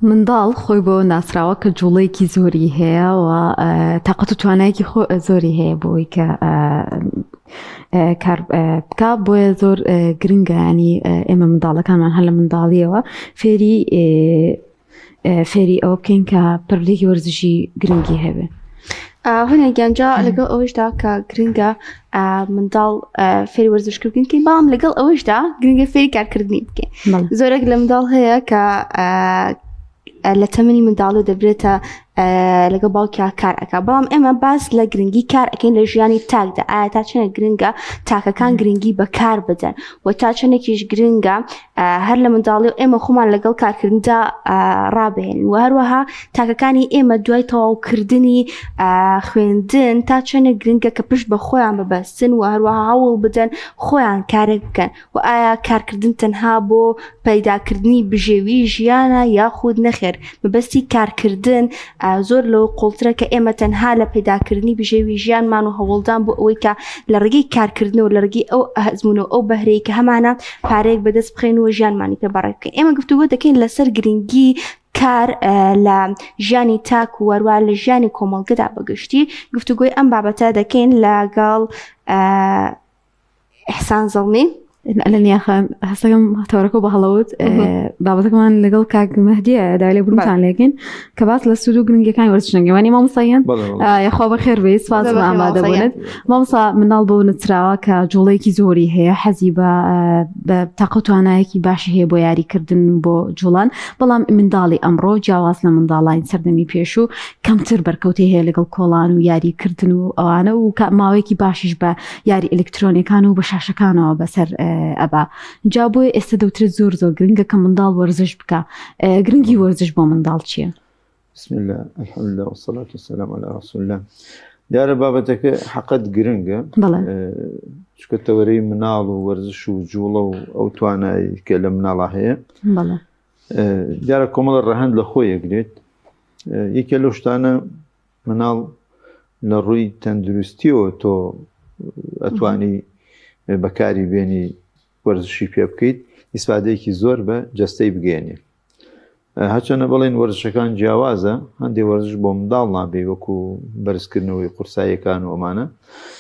منداڵ خۆی بۆ ناسراوە کە جوڵەیەکی زۆری هەیە و تاقەت و توانایەکی خۆ زۆری هەیە بۆی کە کار بکە بۆیە زۆر گرنگە ینی ئێمە منداڵەکانمان هەر لە منداڵیەوە فێری فێری ئەوە بکەین کە پەروەردەیەکی وەرزشی گرنگی هەبێ. هونەر گیان جا لەگەڵ ئەوەشدا کە گرنگە منداڵ فێری وەرزشکردن بکەین بەڵام لەگەڵ ئەوەشدا گرنگە فێری کارکردنی بکەین زۆرێک لە منداڵ هەیە کە لە تەمەنی منداڵ و دەبرێتە لەگەڵ باوکیا کار ئەک بەڵام ئێمە باس لە گرنگی کار ئەەکەین لە ژیانی تاکدا ئایا تا چەنە گرنگە تاکەکان گرنگی بەکار بدەن و تا چەندێکیش گرنگە هەر لە منداڵی و ئێمە خۆمان لەگەڵ کارکردندا ڕابهێنین و هەروەها تاکەکانی ئێمە دوای تەواوکردنی خوێندن تا چەندێک گرنگە کە پشت بە خۆیان ببەستن و هەروەها هەوڵ بدەن خۆیان کارێک بکەن و ئایا کارکردن تەنها بۆ پەیداکردنی بژێوی ژیانە یاخود نەخێر مەبەستی کارکردن زۆر لەوە قوڵترە کە ئێمە تەنها لە پەیداکردنی بژێوی ژیانمان و هەوڵدان بۆ ئەوەی کە لە ڕێگەی کارکردنەوە لە ڕێگەی ئەو ئەزموون و ئەو بەهرەی کە هەمانە پارەیەک بەدەست بخەین و ژیانمانی پێ بەڕێ بکەین ئێمە گفتوگۆ دەکەین لەسەر گرنگی کار لە ژیانی تاک و وەروە لە ژیانی کۆمەڵگەدا بەگشتی گفتوگۆی ئەم بابەتە دەکەین لەگەڵ ئیحسان زەڵمی. لە نیاخان هەستەکەم تەوەرەکە بە هەڵەوت بابەتەکەمان لەگەڵ کاک مەهدیە داوای لێبوردنتان لێکەین کە باس لە سوود و گرنگیەکانی وەرزشنگەوانی مامۆستایان یاخوا بەخێر بێی سپاس بۆ ئامادەبوونت مامۆستا منداڵ بۆ نووسراوە کە جوڵەیەکی زۆری هەیە حەزی بە بە تاقە توانایەکی باشی هەیە بۆ یاریکردن و بۆ جوڵان بەڵام منداڵی ئەمڕۆ جیاواز لە منداڵانی سەردەمی پێشوو کەمتر بەرکەوتەی هەیە لەگەڵ کۆڵان و یاریکردن و ئەوانە و ماوەیەکی باشیش بە یاری ئەلکترۆنیەکان و بە شاشەکانەوە بەسەر ئەبا جا بۆیە ئێستا دەوترێت زۆر زۆر گرنگە کە منداڵ وەرزش بکە گرنگی وەرزش بۆ منداڵ چییە؟ بسم الله الحمد لله والصلاة والسلام على رسول الله دیارە بابەتەکە حەقەت گرنگە چکە تەوەرەی مناڵ و وەرزش و جوڵە و ئەو توانایی کە لە مناڵا هەیە دیارە کۆمەڵە ڕەهەند لە خۆی یەگرێت یەکێ لەو شتانە مناڵ لە ڕووی تەندروستیەوە تۆ ئەتوانی بەکاری بێنی وەرزشی پێ بکەیت ئیسفادەیەکی زۆر بە جەستەی بگەێنێ هەچەنە بڵێن وەرزشەکان جیاوازە هەندێک وەرزش بۆ منداڵ نابێ وەکو بەرزکردنەوەی قورساییەکان و ئەمانە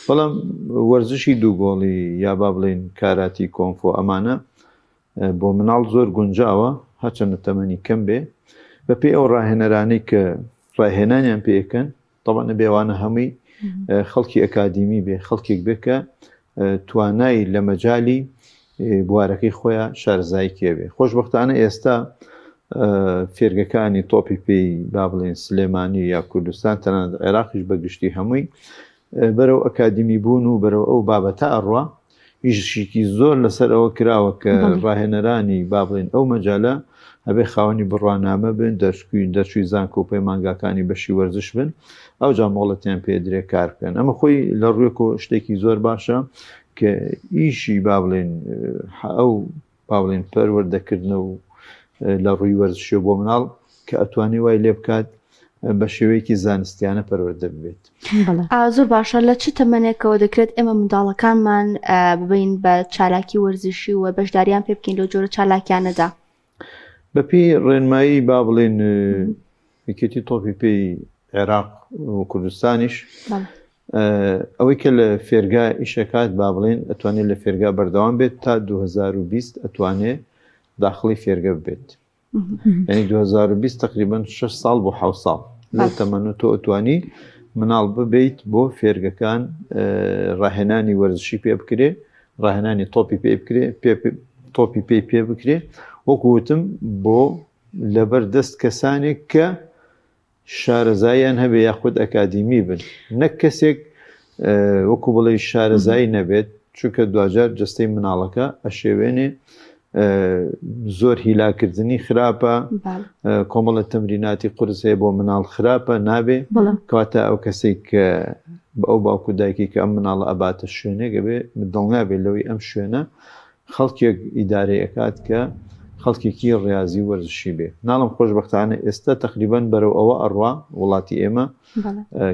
بەڵام وەرزشی دووگۆڵی یا با بڵێن کاراتی کۆنفۆ ئەمانە بۆ مناڵ زۆر گونجاوە هەرچەندە تەمەنی کەم بێ بەپێی ئەو ڕاهێنەرانەی کە ڕاهێنانیان پێکەن تەبعەن ئەبێ ئەوانە هەمووی خەڵکی ئەکادیمی بێ خەڵکێک بێ کە توانای لە مەجالی بوارەکەی خۆیان شارەزایی کێ بێ خۆشببختانە ئێستا فێرگەکانی تۆپی پێی با بڵێن سلێمانی یا کوردستان تەنانەت عێراقیش بە گشتی هەمووی بەرەو ئەکادیمی بوون و بەرەو ئەو بابەتە ئەڕوا ئیشێکی زۆر لەسەر ئەوە کراوە کە ڕاهێنەرانی با بڵێن ئەو مەجالە ئەبێ خاوەنی بڕوانامە بن دەرچووی دەرچووی زانکۆ و پەیمانگاکانی بەشی وەرزش بن ئەوجا مۆڵەتیان پێدرێ کار بکەن ئەمە خۆی لە ڕوویەکەوە شتێکی زۆر باشە کە ئیشی با بڵێن ئەو با بڵێن پەروەردەکردنە و لە ڕووی وەرزشیەوە بۆ مناڵ کە ئەتوانێ وای لێ بکات بە شێوەیەکی زانستیانە پەروەردە ببێت. زۆر باشە لە چ تەمەنێکەوە دەکرێت ئێمە منداڵەکانمان ببین بە چالاکی وەرزشی و بەشداریان پێ بکەین لەو جۆرە چالاکیانەدا؟ بەپێی ڕێنمایی با بڵێن یەکێتی تۆپی پێی عێراق و کوردستانیش ئەوەی کە لە فێرگا ئیشەکات با بڵێن ئەتوانێت لە فێرگا بەردەوام بێت تا 2020 ئەتوانێ داخڵی فێرگە ببێت یعنی 2020 تقریبا 6 ساڵ بۆ 6 ساڵ لەو تەمەنە تۆ ئەتوانی مناڵ ببیت بۆ فێرگەکان ڕاهێنانی وەرزشی پێ بکرێ ڕاهێنانی تۆپی پێ بکرێ تۆپی پێی پێ بکرێ وەکو وتم بۆ لەبەر دەست کەسانێک کە شارەزاییان هەبێ یاخود ئەکادیمی بن نەک کەسێک وەکو بڵێ شارەزایی نەبێت چونکە دواجار جستەی مناڵەکە ئەشێوێنێ زۆر هیلاکردنی خراپە کۆمەڵە تەمریناتی قورس هەیە بۆ مناڵ خراپە نابێ کەواتە ئەو کەسێک کە بە ئەو باوکو دایکی کە ئەم مناڵە ئەباتە شوێنێک ئەبێ دڵنیا بێت لەوەی ئەم شوێنە خەڵکێک ئیدارەی ئەکات کە خەڵکێکی ڕیازی و وەرزشی بێ ناڵم خۆشبەختانە ئێستا تەقریبەن بەرەو ئەوە ئەڕوا وڵاتی ئێمە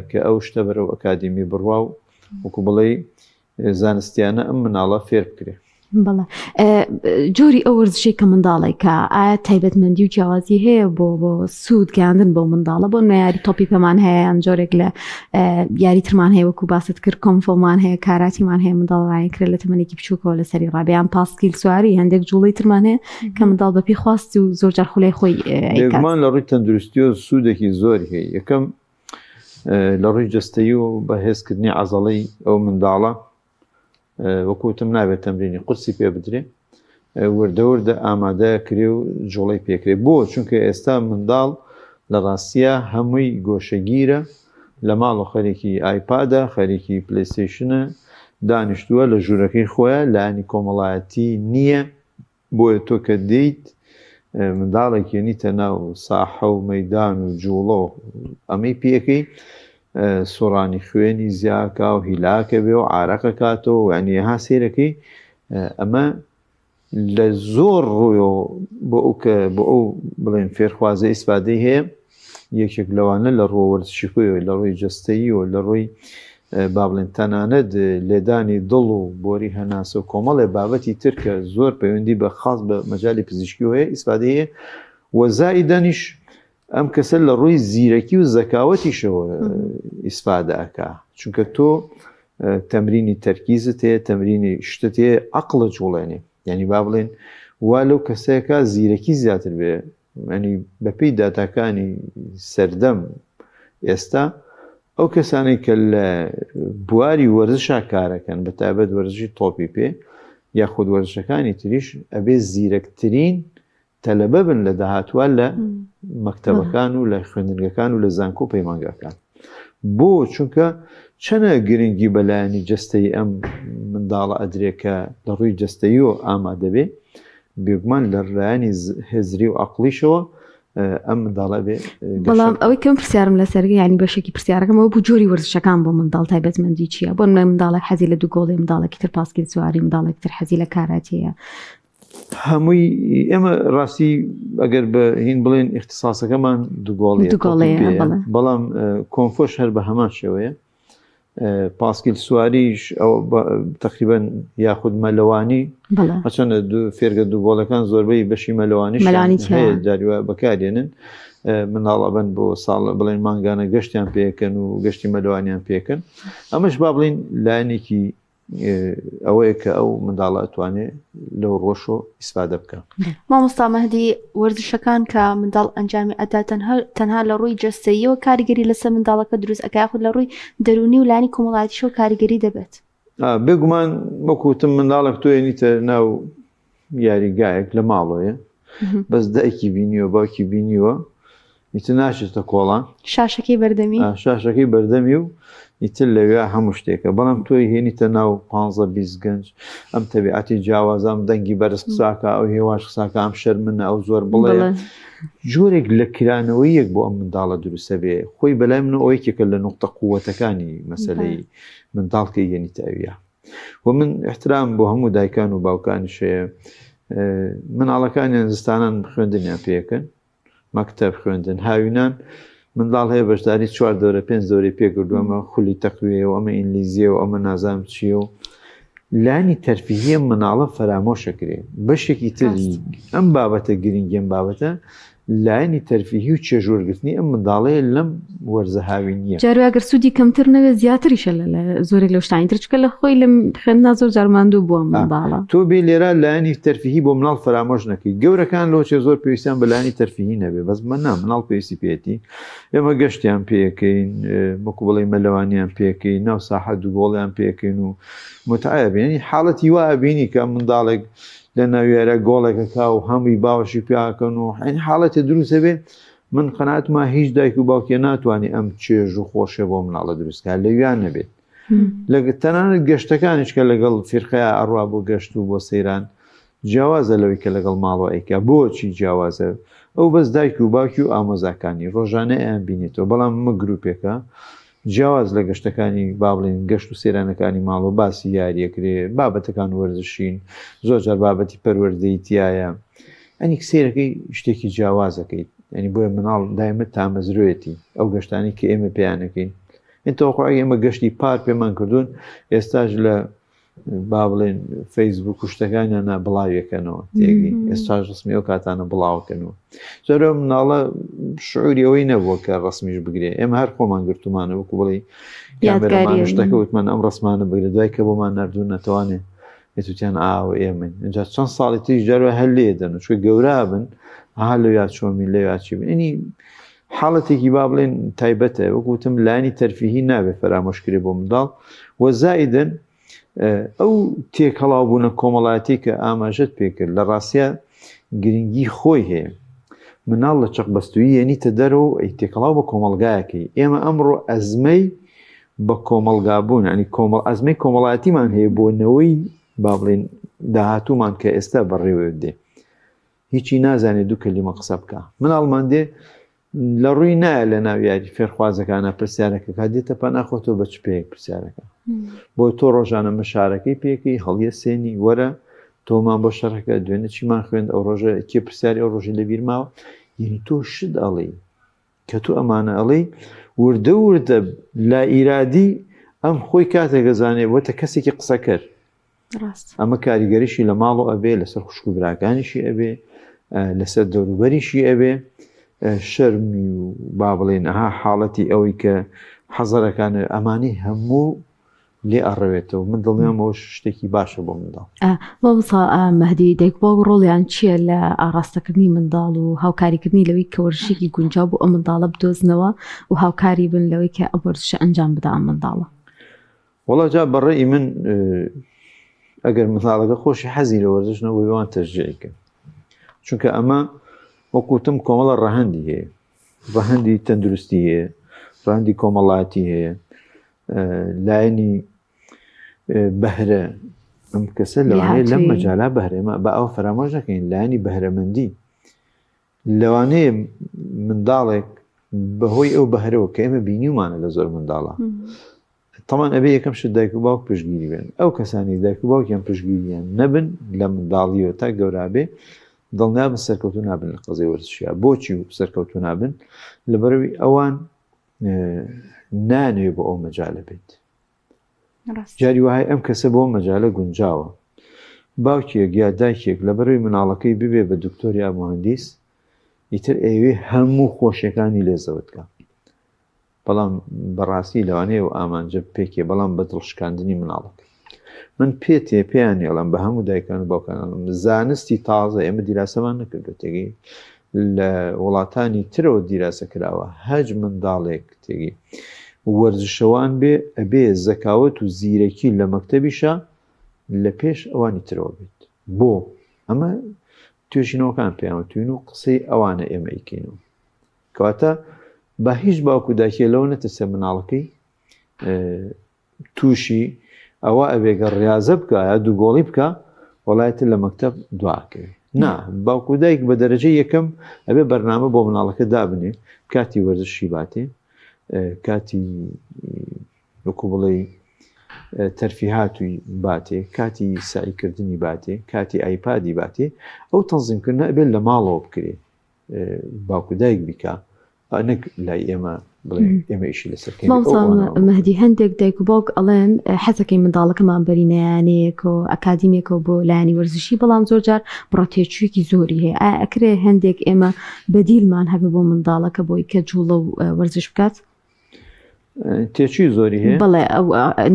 کە ئەو شتە بەرەو ئەکادیمی بڕوا و وەکو بڵێی زانستیانە ئەم مناڵە فێر بکرێ. بەڵێ جۆری ئەو وەرزشەی کە منداڵێک کە ئایا تایبەتمەندی و جیاوازی هەیە بۆ بۆ سوود گەیاندن بۆ منداڵە بۆ نوێیاری تۆپی پێمان هەیە یان جۆرێک لە یاری ترمان هەیە وەکو باست کرد کۆمفۆمان هەیە کاراتیمان هەیە منداڵ ڕایکرێت لە تەمەنێکی بچووکەوە لەسەری ڕابیان پاسکیل سواری هەندێک جوڵی ترمان هەیە کە منداڵ بەپی خواست و زۆر جار خولای خۆی بێگومان لە ڕووی تەندروستیەوە سوودێکی زۆری هەیە یەکەم لە ڕووی جەستەیی و بەهێزکردنی عەزەڵەی ئەو منداڵە وەکو وتم نابێت تەمرینی قورسی پێ بدرێ وردە وردە ئامادە کرێ و جوڵەی پێکرێ بۆ چونکە ئێستا منداڵ لە ڕاستیە هەمووی گۆشەگیرە لە ماڵ و خەریکی ئایپادە خەریکی پلەیستەیشنە دانیشتووە لە ژوورەکەی خۆیان لایەنی کۆمەڵایەتی نییە بۆیە تۆ کە دێیت منداڵێک یەنیتە ناو ساحە و مەیدان و جوڵە و ئەمەی پێەکەی سوڕانی خوێنی زیاکا و هیلاکە بێ و عارەقە کاتەوە یعنی ها سێرەکەی ئەمە لە زۆر ڕوویەوە بۆ ئەو کە بۆ ئەو بڵێن فێرخوازە ئیسفادەی هەیە یەکێک لەوانە لە ڕووە وەرزشی خۆیەوە لە ڕووی جەستەیی و لە ڕووی با بڵێن تەنانەت لێدانی دڵ و بۆری هەناسە و کۆمەڵێ بابەتی تر کە زۆر پەیوەندی بە خاص بە مەجای پزیشکی هەیە ئیسفادەی هەیە و زائیدەنیش ئەم کەسە لە ڕووی زیرەکی و زەکاوەتیشەوە ئیسفادە ئەکا چونکە تۆ تەمرینی تەرکیزت هەیە تەمرینی شتت هەیە عەقڵە جوڵێنێ یعنی با بڵێن وا لەو کەسەیەکە زیرەکی زیاتر بێ ینی بەپێی داتاکانی سەردەم ئێستا ئەو کەسانەی کە لە بواری وەرزشا کارەکەن بە تایبەت وەرزشی تۆپی پێ یاخود وەرزشەکانی تریش ئەبێ زیرەکترین تەلەبە بن لە داهاتوە لە مەکتەبەکان و لە خوێندنگەکان و لە زانکۆ پەیمانگاکان بۆ چونکە چەنە گرنگی بەلایەنی جەستەی ئەم منداڵە ئەدرێ کە لە ڕووی جەستەیەوە ئامادەبێ بێگومان لە لایەنی هزری و عەقڵیشەوە ئەم منداڵە بێ بەڵام ئەوەی کەم پرسیارم لەسەر ینی بەشێکی پرسیارەکەم ئەوە بوو جۆری وەرزشەکان بۆ منداڵ تایبەتمەندی چییە بۆ نمونە منداڵێک حەزی لە دوو گۆڵی منداڵێکی تر پاسکیل سواری منداڵێکی تر حەزی لە کاراتیە هەمووی ئێمە ڕاستی ئەگەر بە هین بڵێن ئیختیساسەکەمان دووگۆڵی بەڵام کۆنفۆش هەر بە هەمان شێوەیە پاسکیل سواریش ئەو تقریبا یاخود مەلەوانی هەچەندە فێرگە دووگۆڵەکان زۆربەی بەشی مەلەوانی هەیە جاریوە بەکارێنن مناڵەبن بۆ ساڵ بڵێن مانگانە گەشتیان پێکەن و گەشتی مەلوانیان پێکەن ئەمەش با بڵین لایەنێکی ئەوەیە کە ئەو منداڵە ئەتوانێ لەو ڕۆشۆ ئیسفادە بکە. مامۆستا مەهدی وەرزشەکان کە منداڵ ئەنجامی ئەدا تەنها لە ڕووی جەستەییەوە کاریگەری لەسەر منداڵەکە دروست ئەکا یاخود لە ڕووی دەروونی و لانی کۆمەڵایەتیشەوە کاریگەری دەبێت؟ بێگومان وەکو وتم منداڵێک تۆ ێنیتە ناو یاریگایەک لە ماڵۆیە بەس دایکی بینیوە باوکی بینیوە ئیتر ناچێتە کۆڵان شاشەکەی بەردەمی شاشەکەی بەردەمی و ئیتر لەوێ هەموو شتێکە بەڵام تۆی هێنیتە ناو پ 20 گەنج ئەم تەبیعەتی جیاوازام دەنگی بەرز قساکە ئەو هێواش قساکە ئەم شەرمنە ئەو زۆر بڵێ جۆرێک لە کرانەوەیەک بۆ ئەم منداڵە دروستە بێ خۆی بەلای من ئەوەی کێکە لە نقطە قووەتەکانی مەسلەی منداڵکە یەنیتە ئەویە و من احترام بۆ هەموو دایکان و باوکانیش هەیە مناڵەکانیان زستانان خوێندنیان پێکەن مەکتەب خوێندن هاوینان منداڵ هەیە بەشداری چوار دەورە پێنج دەورەی پێکردو ئەمە خولی تەقویە و ئەمە ئینگلیزیە و ئەمە نازانم چییە و لانی تەرفیهیە مناڵە فەرامۆشەکرێ بەشێکی تری ئەم بابەتە گرنگی ئەم بابەتە لایەنی تەرفیهی و چێژوەرگرتنی ئەم منداڵەیە لەم وەرزە هاوینیە. جارێ ئەگەر سوودی کەمتر نەبێت زیاتریشە لە زۆرێک لەو شتانی تر چونکە لە خۆی لە خوێندنا زۆر جار ماندوو بووە منداڵە. تۆ بێ لێرە لایەنی تەرفیهی بۆ مناڵ فەرامۆش نەکەی گەورەکان لۆچێ زۆر پێویستیان بە لایەنی تەرفیهی نەبێ بەس مە نا مناڵ پێویستی پێیەتی ئێمە گەشتیان پێکەین وەکو بڵێی مەلەوانیان پێکەین ناو ساحە دووگۆڵیان پێکەین و متعە بینی حاڵەتی وا بینی کە منداڵێک لە ناویارە گۆڵێکەکە و هەمووی باوەشی پیاکەن و حین حاڵەتی دروستە بێ من قەناتمە هیچ دایک و باوکێ ناتوانێت ئەم چێژ و خۆشێ بۆ مناڵە دروستکە لەویان نەبێت لە تەنانەت گەشتەکانیش کە لەگەڵ فیرقەیە ئەڕوا بۆ گەشت و بۆ سەیران جیاوازە لەوەی کە لەگەڵ ماڵەوە ئەیکا بۆچی جیاوازە ئەو بەس دایک و باوکی و ئامۆزاکانی ڕۆژانە ئەیان بینێتەوە بەڵام مە گروپێکە جیاواز لە گەشتەکانی با بڵێین گەشت و سەیرانەکانی ماڵەوە باسی یاریەکرێ بابەتەکان وەرزشین زۆر جار بابەتی پەروەردەی تایە ئەنی سەیرەکەی شتێکی جیاوازەکەیت ینی بۆیە مناڵ دایمە تامەزرۆیەتی ئەو گەشتانی کە ئێمە پێیانەکەین این تەوەقعی ئێمە گەشتی پار پێمان کردوون ئێستاش لە با بڵێن فەیسبوک و شتەکانیانە بڵاویەکەنەوە تێگەی ئێستاش ڕسمی ئەو کاتانە بڵاوکەنەوە زۆر مناڵە شعوری ئەوەی نەبووە کە ڕسمیش بگرێ ئێمە هەر خۆمان گرتومانە وەکو بڵێ یادگارمان شتەکە وتمان ئەم ڕسمانە بگرێ دوای کە بۆمان نردوو نەتوانێ ئێتوتیان ئاوە ئێمەین اینجا چەند ساڵی تریش جارەوە هەر لێ دەن چکە گەورە بن ئاها لەویا چۆمین لەویا چی بن ئینی حاڵەتێکی با بڵێن تایبەتە وەک وتم لایەنی تەرفیهی نابێت فەرامۆش کرێ بۆ منداڵ و زائیدن ئەو تێکەڵاوبوونە کۆمەڵایەتی کە ئاماژەت پێکرد لە ڕاستە گرنگی خۆی هەیە مناڵ لە چەق بەستویی یەنیتە دەرەوە و ئەی تێکەڵاو بە کۆمەڵگایەکەی ئێمە ئەمڕۆ ئەزمەی بە کۆمەڵگابوون ینی کۆمەڵ ئەزمەی کۆمەڵایەتیمان هەیە بۆ نەوەی با بڵێن داهاتوومان کە ئێستا بەڕێوە دێ هیچی نازانێ دوو کەلیمە قسە بکا مناڵمان دێ لە ڕووی نایە لە ناو یاری فێرخوازەکانە پرسیارەکە کا دێتە پەنا خۆتۆ بە چ پێیەک پرسیارەکە بۆ تۆ ڕۆژانە مشارەکەی پێکەی هەڵیە سێنی وەرە تۆمان بۆ شەرەکە دوێنێ چیمان خوێند ئەو ڕۆژە کێ پرسیاری ئەو ڕۆژی لەبیر ماوە یعنی تۆ شت ئەڵێی کە تۆ ئەمانە ئەڵێی وردە وردە لا ئیرادی ئەم خۆی کاتێک گەزانێ بۆتە کەسێکی قسەکەر ڕاست ئەمە کاریگەریشی لە ماڵەوە ئەبێ لەسەر خوشک و براکانیشی ئەبێ لەسەر دەوروبەریشی ئەبێ شەرمی و با بڵێن ئەها حاڵەتی ئەوەی کە حەزەرەکان ئەمانی هەموو لێ ئەڕەوێتەوە من دڵنیام ئەوە شتێکی باشە بۆ منداڵ. مامۆستا مەهدی دایک و باوک ڕۆڵیان چییە لە ئاڕاستەکردنی منداڵ و هاوکاریکردنی لەوەی کە وەرزشێکی گونجاو بۆ ئەم منداڵە بدۆزنەوە و هاوکاری بن لەوەی کە ئەم وەرزشە ئەنجام بدا ئەم منداڵە؟ وەڵا جا بە ڕێی من ئەگەر منداڵەکە خۆشی حەزی لە وەرزش نەبوو وان تەشجیعی کەن چونکە ئەمە وەکوتم کۆمەڵە ڕەهەندی هەیە ڕەهەندی تەندروستی هەیە ڕەهەندی کۆمەڵاتی هەیە لایەنی بەهرە ئەم کەسە لەوانەیە لەم مەجالا بەهرێمە بە ئەو فەرامۆش نەکەین لایەنی بەهرەمەندی لەوانەیە منداڵێک بەهۆی ئەو بەهرەوە کە ئێمە بینیومانە لە زۆر منداڵە تەمان ئەبێ یەکەم شت دایک و باوک پشگیری بێن ئەو کەسانی دایک و باوکیان پشگیریان نەبن لە منداڵیەوە تا گەورابێ دڵنیابن سەرکەوتو نابن لە قەزیە وەرزشیا بۆچی و سەرکەوتو نابن لەبەرەوەی ئەوان نانەوێ بۆ ئەو مەجالە بێت جاری وهای ئەم کەسە بۆ مەجالە گونجاوە باوکێک یا دایکێک لەبەرەوەی مناڵەکەی ببێ بە دکتۆر یا مهندیس ئیتر ئەوێ هەموو خۆشیەکانی لێ زەوتکە بەڵام بەڕاستی لەوانەیە ئەو ئامانجە بپێکێ بەڵام بە دڵشکاندنی مناڵەکەی من پێتێ پێیان ئێڵم بە هەموو دایکان و باوکانم زانستی تازە ئێمە دیراسەمان نەکردو تێگەی لە وڵاتانی ترەوە دیراسە کراوە هەج منداڵێک تێگەی وەرزشەوان بێ ئەبێ زەکاوەت و زیرەکی لە مەکتەبیشە لە پێش ئەوانی ترەوە بێت بۆ ئەمە توێژینەوەکان پێیان توین و قسەی ئەوانە ئێمە ئیکەینەوە کەواتە با هیچ باوک و دایکێ لەوە نەترسێ مناڵەکەی تووشی ئەوە ئەبێ گەر ڕاضە بکە یا دوو گۆڵی بکە وڵایەتر لە مەکتب دواکەوێ نا باوک و دایک بە دەرەجە یەکەم ئەبێ بەرنامە بۆ مناڵەکە دابنێ کاتی وەرزشی باتێ کاتی وەکو بڵێ تەرفیهاتوی باتێ کاتی سعیکردنی باتێ کاتی ئایپادی باتێ ئەو تەنزیمکردنە ئەبێت لە ماڵەوە بکرێ باوک و دایک بیکا نەک لای ئێمە بڵێ ئێمە ئیشی لەسەر کەین مەهدی هەندێک دایک و باوک ئەڵێن حەزەکەی منداڵەکەمان بەرینەیانەیەک و ئەکادیمێکەوە بۆ لایەنی وەرزشی بەڵام زۆر جار بڕەتێچوویەکی زۆری هەیە ئایا ئەکرێ هەندێک ئێمە بەدیلمان هەبێ بۆ منداڵەکە بۆی کە جوڵە و وەرزش بکات تێچووی زۆری هەیە بەڵێ ئەو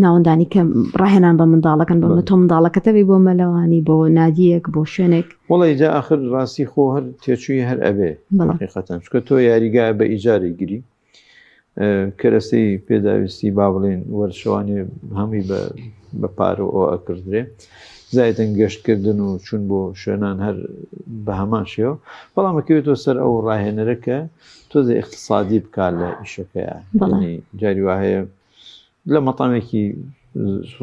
ناوەندانی کە ڕاهێنان بە منداڵەکەن بۆ تۆ منداڵەکەتە بی بۆ مەلەوانی بۆ نادیەک بۆ شوێنێک وڵی جا ئاخر ڕاستی خۆ هەر تێچووی هەر ئەبێ حقیقەتەن چکە تۆ یاریگا بە ئیجاری گری کەرەسەی پێداویستی با بڵێن وەرشەوانی هەمووی بە پارە ئەو ئەکردرێ زایدن گەشتکردن و چون بۆ شوێنان هەر بە هەمان شێوە بەڵام ئەکەوێتەوە سەر ئەو ڕاهێنەرە کە تۆزێ ئیقتسادی بکات لە ئیشەکەیا یعنی جاری وا هەیە لە مەتامێکی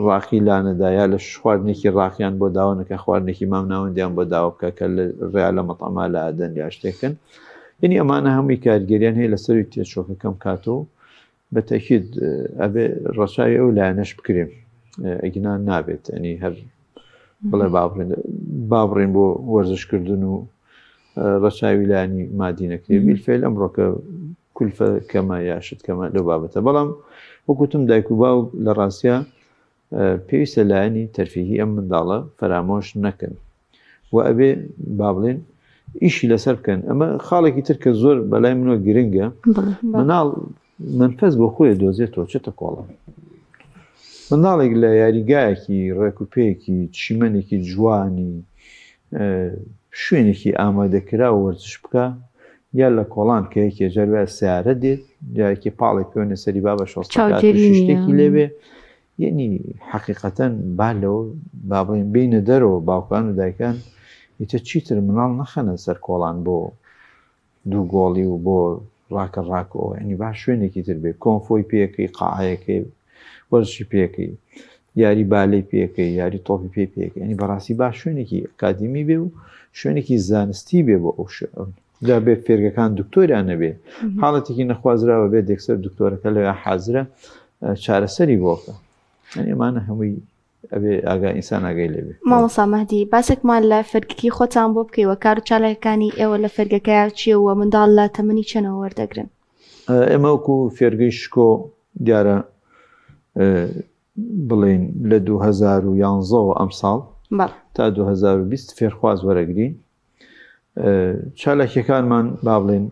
ڕاقی لانەدا یا لە خواردنێکی ڕاقیان بۆ داوە نەکە خواردنێکی مام ناوەندیان بۆ داوە بکە کە لە ڕیا لە مەتەما لە ئەدەن یا شتێکن یعنی ئەمانە هەمووی کارگەریان هەیە لەسەروی تێچۆکە کەم کاتەوە بە تەکید ئەبێ ڕەچاوی ئەو لایەنەش بکرێ ئەگینا نابێت ئەنی هەر بڵێ بابڕین بابڕین بۆ وەرزشکردن و ڕەچاوی لایەنی مادی نەکرێ بیلفعل ئەمڕۆکە کولفە کەمە یا شت کەمە لەو بابەتە بەڵام وەکوتم دایک و باوک لە ڕاستیا. پێویستە لایەنی تەرفیهی ئەم منداڵە فەرامۆش نەکەن و ئەبێ با بڵێن ئیشی لەسەر بکەن ئەمە خاڵێکی تر کە زۆر بەلای منەوە گرنگە مناڵ منفەز بۆ خۆی دۆزێتەوە چێتە کۆڵان منداڵێک لە یاریگایەکی ڕێک و پێکی چیمەنێکی جوانی شوێنێکی ئامادەکرا و وەرزش بکە یا لە کۆڵان کە یەکێ جار وایە سیارە دێت جارێکی پاڵێک پێوەنە سەری بابە شۆستشتێکی لێبێ یعنی حقیقەتەن با لەوە با بڵێن بینە دەرەوە باوکان و دایکان ئیتر چیتر مناڵ نەخەنە سەر کۆڵان بۆ دوو گۆڵی و بۆ ڕاکە ڕاکەوە ینی با شوێنێکی تر بێ کۆنفۆی پێەکەی قاعەیەکەی وەرزشی پێەکەی یاری بالەی پێەکەی یاری تۆپی پێ پێەکەی ینی بەڕاستی با شوێنێکی ئەکادیمی بێ و شوێنێکی زانستی بێ بۆ ئەو شوێن جا بێ فێرگەکان دکتۆریان نەبێ حاڵەتێکی نەخوازراوە بێت یەکسەر دکتۆرەکە لەوێ حازرە چارەسەری بۆکە ئەمانە هەمووی ئەبێ ئاگا ئینسان ئاگای لێبێ. مامۆستا مەهدی باسێکمان لە فێرگەکەی خۆتان بۆ بکەی وە کار و چالاکەکانی ئێوە لە فێرگەکەیا چیە و منداڵ لە تەمەنی چەنەوە وەردەگرن؟ ئێمە وەکو فێرگەی شکۆ دیارە بڵێین لە 2011 ەوە ئەمساڵ تا 2020 فێرخواز وەرەگرین چالاکیەکانمان با بڵێن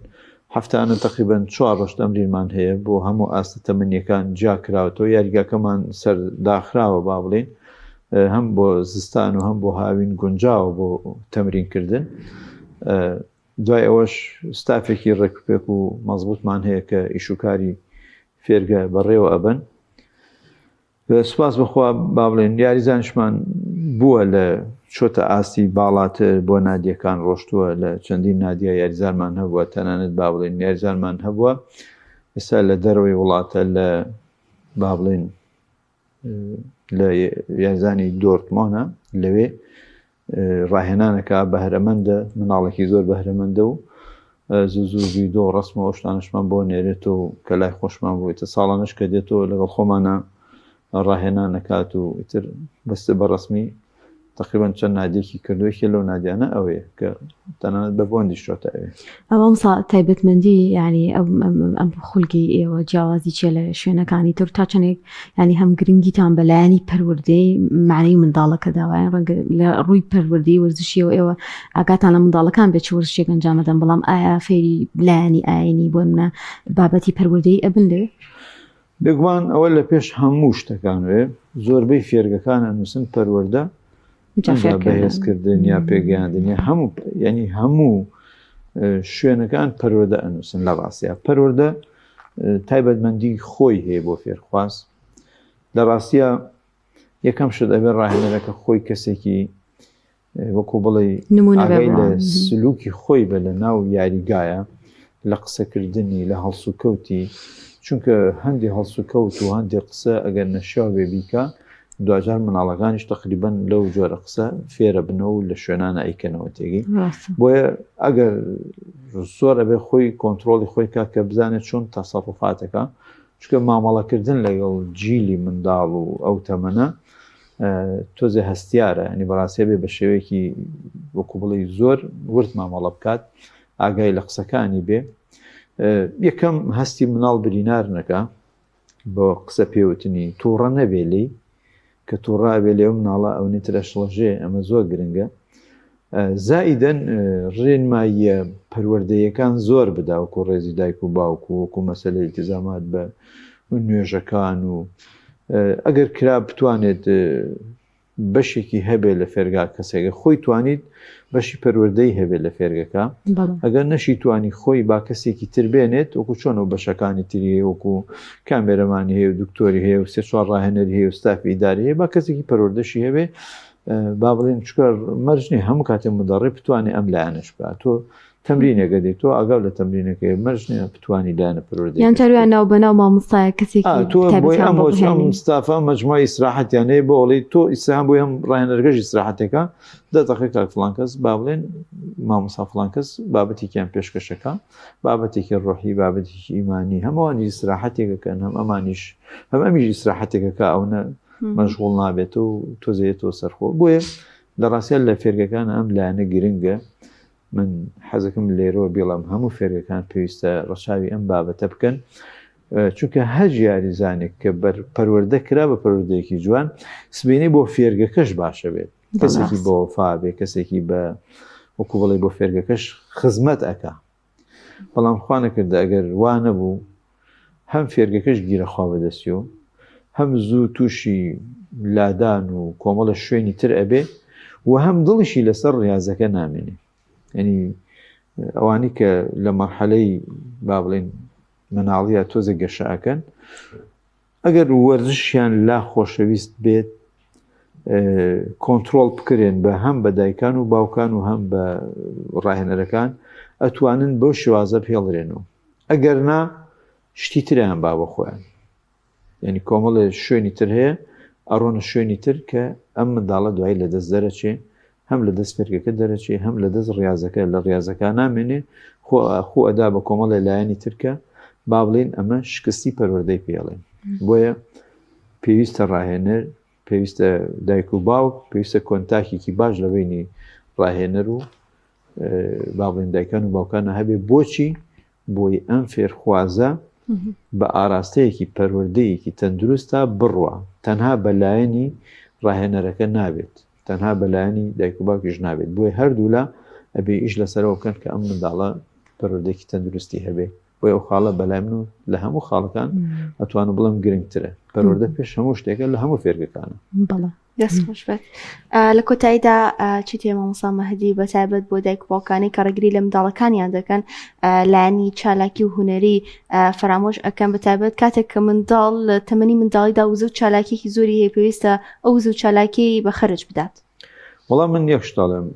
هەفتانە تقریبان چوار ڕۆژ تەمرینمان هەیە بۆ هەموو ئاستە تەمەنیەکان جیا کراوەتەوە یاریگاکەمان سەر داخراوە با بڵێن هەم بۆ زستان و هەم بۆ هاوین گونجاوە بۆ تەمرینکردن دوای ئەوەش ستافێکی ڕێکوپێک و مەزبوتمان هەیە کە ئیشوکاری فێرگە بەڕێوە ئەبن سوپاس بەخوا با بڵێن یاریزانشمان بووە لە چۆتە ئاستی باڵاتر بۆ نادیەکان ڕۆشتووە لە چەندین نادیە یاریزانمان هەبووە تەنانەت با بڵێن یاریزانمان هەبووە ئێستا لە دەرەوەی وڵاتە لە با بڵێن لە یاریزانی دۆرتمۆنە لەوێ ڕاهێنانەکە بەهرەمەندە مناڵێکی زۆر بەهرەمەندە و زوو زوو ڤیدۆ و ڕسم و شتانشمان بۆ نێرێتەوە کە لای خۆشمان بوویتە ساڵانش کە دێتەوە لەگەڵ خۆمانە ڕاهێنان نەکات و ئیتر بەستە بە ڕسمی تقریبا چەند نادیەکی کردووە لەو نادیانە ئەوەیە کە تەنانەت بە بۆندیش چۆتە ئەوێ. مامۆستا تایبەتمەندی یانی ئەم خولگەی ئێوە جیاوازی چیە لە شوێنەکانی تر تا چەندێک ینی هەم گرنگیتان بە لایەنی پەروەردەی معنی منداڵەکە داوایان ڕەنگە لە ڕووی پەروەردەی وەرزشیەوە ئێوە ئاگاتان لە منداڵەکان بێ چ وەرزشێک ئەنجامەدەن بەڵام ئایا فێری لایەنی ئاینی بۆ منە بابەتی پەروەردەی ئەبن لێ؟ بێگومان ئەوە لە پێش هەموو شتەکان وێ زۆربەی فێرگەکان ئەنووسن پەروەردە بەهێزکردن یا پێگەیاندن یا هەموو ینی هەموو شوێنەکان پەروەردە ئەنووسن لە ڕاستە پەروەردە تایبەتمەندی خۆی هەیە بۆ فێرخواز لە ڕاستە یەکەم شت ئەبێ ڕاهێنەرەکە خۆی کەسێکی وەکو بڵێ نمونە لە سلوکی خۆی بە لە ناو یاریگایە لە قسەکردنی لە هەڵسوکەوتی چونکە هەندی هەڵسوکەوت و هەندێک قسە ئەگەر نەشیاو بێ بیکا دواجار مناڵەکانیش تقریبا لەو جۆرە قسە فێرە بنەوە و لە شوێنانە ئەیکەنەوە تێگەی بۆیە ئەگەر زۆر ئەبێ خۆی کۆنتترۆلی خۆی کا کە بزانێت چۆن تەسەڕفاتەکە چونکە مامەڵەکردن لەگەڵ جیلی منداڵ و ئەو تەمەنە تۆزێ هەستیارە ینی بەڕاستە بێ بە شێوەیەکی وەکو بڵێ زۆر ورد مامەڵە بکات ئاگای لە قسەکانی بێ یەکەم هەستی مناڵ برینار نەکە بۆ قسە پێوتنی تووڕە نەبێ لێی کە تووڕە ئەبێ لێ مناڵە ئەونی ترە شڵەژێ ئەمە زۆر گرنگە زائیدەن ڕێنماییە پەروەردەیەکان زۆر بدا وەکو ڕێزی دایک و باوک و وەکو مەسەلەی التزامات بە نوێژەکان و ئەگەر کرا بتوانێت بەشێکی هەبێ لە فێرگا کەسێکە خۆی توانیت بەشی پەروەردەی هەبێت لە فێرگەکە ئەگەر نەشی توانی خۆی با کەسێکی تر بێنێت وەکو چۆن و بەشەکانی تری هەیە وەکو کامێرەمانی هەیە و دکتۆری هەیە و سێ چوار ڕاهێنەری هەیە و ستافی ئیداری هەیە با کەسێکی پەروەردەشی هەبێ با بڵێن چکە مەرج نییە هەموو کاتێ مدەڕێ بتوانێت ئەم لایەنەش بکات تۆ تەمرینێکە دێت تۆ ئاگاو لە تەمرینەکەی مەرج نییە بتوانی لایەنە پەروەردەیەکەش یان جار وایە ناو بەناو مامۆستایە کەسێکی تۆ بۆی تایبەتیان ئەم بۆ ئەم بهێنی ستافە مەجموعی ئیسراحەتیان هەیە بۆ ئەڵێی تۆ ئیسراحەت بۆی ئەم ڕاهێنەرەکەش ئیسراحەتێکە دە دەقیقە کاک فڵان کەس با بڵێن مامۆستا فڵان کەس بابەتێکیان پێشکەشەکە بابەتێکی ڕۆحی بابەتێکی ئیمانی هەمووانیش ئیسراحەتێکەکەن هەم ئەمانیش هەم ئەمیش ئیسراحەتێکەکە ئەونە مەشغوڵ نابێت و تۆزێتەوە سەرخۆ بۆیە لە ڕاستیا لە فێرگەکان ئەم لایەنە گرنگە من حەزەکەم لێرەوە بیڵێم هەموو فێرگەکان پێویستە ڕەچاوی ئەم بابەتە بکەن. چونکە هەر یاریزانێک کە بەر پەروەردە کرا بە پەروەردەیەکی جوان سبینی بۆ فێرگەکەش باشە بێت کەسێکی بۆ وەفا بێ کەسێکی بە وەکو بڵێ بۆ فێرگەکەش خزمەت ئەکا بەڵام خوا نەکردە ئەگەر وا نەبوو هەم فێرگەکەش گیرە خوا بەدەستی و هەم زوو تووشی لادان و کۆمەڵە شوێنی تر ئەبێ و هەم دڵیشی لەسەر ڕاضەکە نامێنێ ینی ئەوانی کە لە مەرحەلەی با بڵێن مناڵیە تۆزێک گەشە ئەکەن ئەگەر وەرزشیان لا خۆشەویست بێت کۆنتترۆل بکرێن بە هەم بە دایکان و باوکان و هەم بە ڕاهێنەرەکان ئەتوانن بەو شێوازە پێڵرێنەوە ئەگەر نا شتی تریان با بە خۆیان یعنی کۆمەڵێ شوێنی تر هەیە ئەڕۆنە شوێنی تر کە ئەم منداڵە دوایی لە دەست دەرەچێ هەم لە دەست فێرگەکە دەرەچێ هەم لە دەست ڕاضەکە لە ڕاضەکە نامێنێ خۆ خۆ ئەدا بە کۆمەڵێ لایەنی ترکە با بڵین ئەمە شکستی پەروەردەی پێڵێن بۆیە پێویستە ڕاهێنەر پێویستە دایک و باوک پێویستە کۆنتاکێکی باش لە بینی ڕاهێنەر و با بڵێن دایکان و باوکانە هەبێ بۆچی بۆی ئەم فێرخوازە بە ئاراستەیەکی پەروەردەیەکی تەندروستا بڕوا، تەنها بە لایەنی ڕاهێنەرەکە نابێت، تەنها بە لایەنی دایک و باوکیش نابێت، بۆیە هەردوولا ئەبێ ئیش لەسەرەوە بکەن کە ئەم منداڵە پەروەردەیەکی تەندروستی هەبێ، بۆیە ئەو خاڵە بەلای من و لە هەموو خاڵەکان ئەتوانم بڵێم گرنگترە، پەروەردە پێش هەموو شتێکە لە هەموو فێرگەکانە. بەڵێ. دەست خۆش بێت لە کۆتاییدا چی تێ مامۆستا مەهدی بە تایبەت بۆ دایک و باوکانی کە ڕێگری لە منداڵەکانیان دەکەن لایەنی چالاکی و هونەری فەرامۆش ئەکەن بە تایبەت کاتێک کە منداڵ لە تەمەنی منداڵیدا وزە و چالاکیەکی زۆری هەیە پێویستە ئەو وزە و چالاکی بە خەرج بدات. وەڵا من یەک شت دەڵێم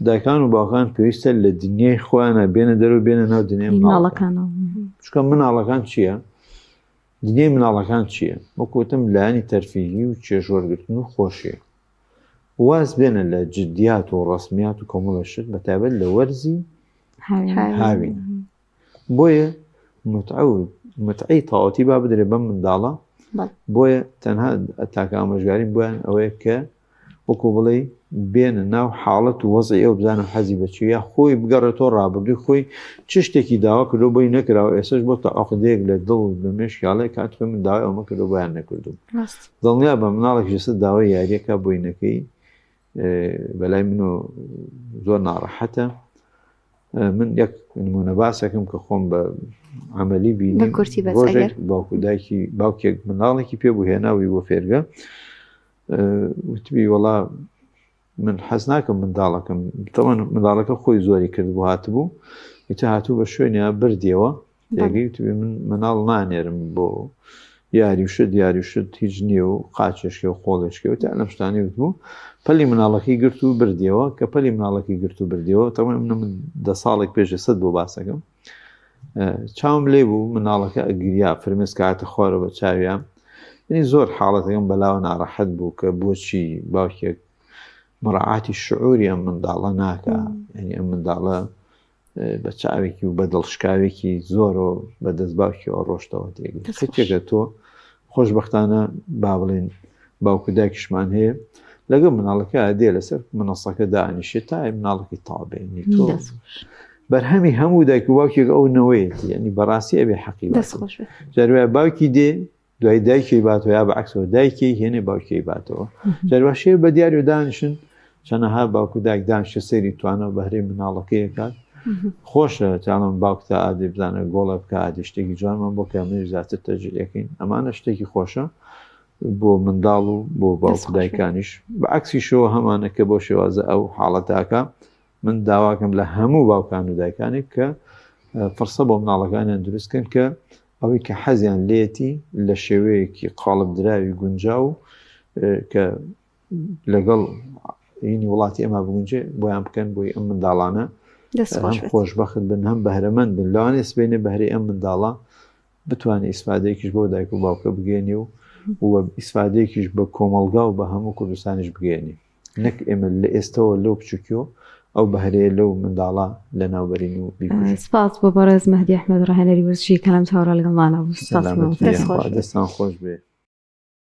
دایکان و باوکان پێویستە لە دنیای خۆیانە بێنە دەرەوە بێنە ناو دنیای مناڵەکانەوە چونکە مناڵەکان چییە؟ دنیای مناڵەکان چییە؟ وەک وتم لایەنی تەرفیهی و چێژوەرگرتن و خۆشیە. واز بێنە لە جدیات و ڕەسمیات و کۆمەڵێ شت بە تایبەت لە وەرزی هاوین. بۆیە متعە و متعەی تەواوەتی با بدرێ بەم منداڵە. بۆیە تەنها تاکە ئامۆژگاریم بۆیان ئەوەیە کە وەکو بڵێی بێنە ناو حاڵەت و وەزعی ئەو بزانن حەزی بە چیە خۆی بگەڕێتەوە ڕابردووی خۆی چ شتێکی داوا کردو بۆی نەکراوە ئێسش بۆ تە عقدەیەک لە دڵ و لە مێشکیاڵێ کات خۆی من داوای ئەومە کردو بۆیان نەکردوم دڵنیا بە مناڵێک ژێسە داوای یاریەکە بۆی نەکەی بەلای من و زۆر ناڕەحەتە من یەک نمونە باسەکەم کە خۆم بە عملی بینی ڕۆژێک باوکو دایکی باوکێک مناڵێکی پێ بوو هێناوی بۆ فێرگە وتبی وەڵا من حەز ناکەم منداڵەکەم تەوان منداڵەکە خۆی زۆری کرد بۆ هاتبوو ئیتر هاتوو بە شوێنیا بردیەوە تێگەی وتبی من مناڵ نانێرم بۆ یاری و شت یاری و شت هیچ نییە و قاچێشکێ و قۆڵێشکێ و تا لەم شتانی وتبوو پەلی مناڵەکەی گرت و بردیەوە کە پەلی مناڵەکەی گرت و بردیەوە تەوان من من دە ساڵێک پێش سەد بۆ باسەکەم چاوم لێ بوو مناڵەکە ئەگریا فرمێسک هاتە خوارەوە بە چاویا یعنی زۆر حاڵەتەکەم بەلاوە ناڕەحەت بوو کە بۆچی باوکێک مراعاتی شعوری ئەم منداڵە ناکە یعنی ئەم منداڵە بە چاوێکی و بە دڵشکاوێکی زۆرەوە بە دەست باوکیەوە ڕۆشتەوە تێگەی کچێکە تۆ خۆشببختانە با بڵێن باوکو داکیشمان هەیە لەگەڵ مناڵەکە دێ لەسەر منەسەکە دانیشێت تا مناڵەکەی تابێنی تۆ بەرهەمی هەموو دایک و باوکێک ئەو نەوەیەتی ینی بەڕاستی ئەبێ حەقی جاروایە باوکی دێ دوای دایکی باتەوە یا بەعکسەوە دایکی هێنێ باوکی باتەوە جارواشێ بە دیاری و دانیشن چەنەها باوکو دایک دانیشە سەیری توانە و بەهرەی مناڵەکەی کات خۆشە چاڵم باوکتا ئادی بزانە گۆڵە بکە ئادی شتێکی جوانمان بۆ کە منیش زیاتر تەجیلەکەین ئەمانە شتێکی خۆشە بۆ منداڵ و بۆ باوک دایکانیش بە عکسیشەوە هەمانە کە بۆ شێوازە ئەو حاڵەتاکە من داواکەم لە هەموو باوکان و دایکانێک کە فرسە بۆ مناڵەکانیان دروستکەن کە ئەوەی کە حەزیان لێتی لە شێوەیەکی قاڵبدراوی گونجاو کە لەگەڵ ینی وڵاتی ئەمە بگونجێ بۆیان بکەن بۆی ئەم منداڵانە هەم خۆشببخت بن هەم بەهرەمەند بن لەوانێ سبێنێ بەهری ئەم منداڵە بتوانێت ئیسفادەیەکیش بۆ دایک و باوکە بگەێنی و و ئیسفادەیەکیش بە کۆمەڵگا و بە هەموو کوردستانیش بگەێنی نەک ئێمە لە ئێستەوە لەو بچووکیۆ ئەو بەهرەیە لەو منداڵە لەناوبەرین و بیکوژین. سپاس بۆ بەڕێز مەهدی ئەحمەد ڕاهێنەری وەرزشی کەلام چاوەڕا لەگەڵمانە بوو. سپاس. دەستان خۆش بێ.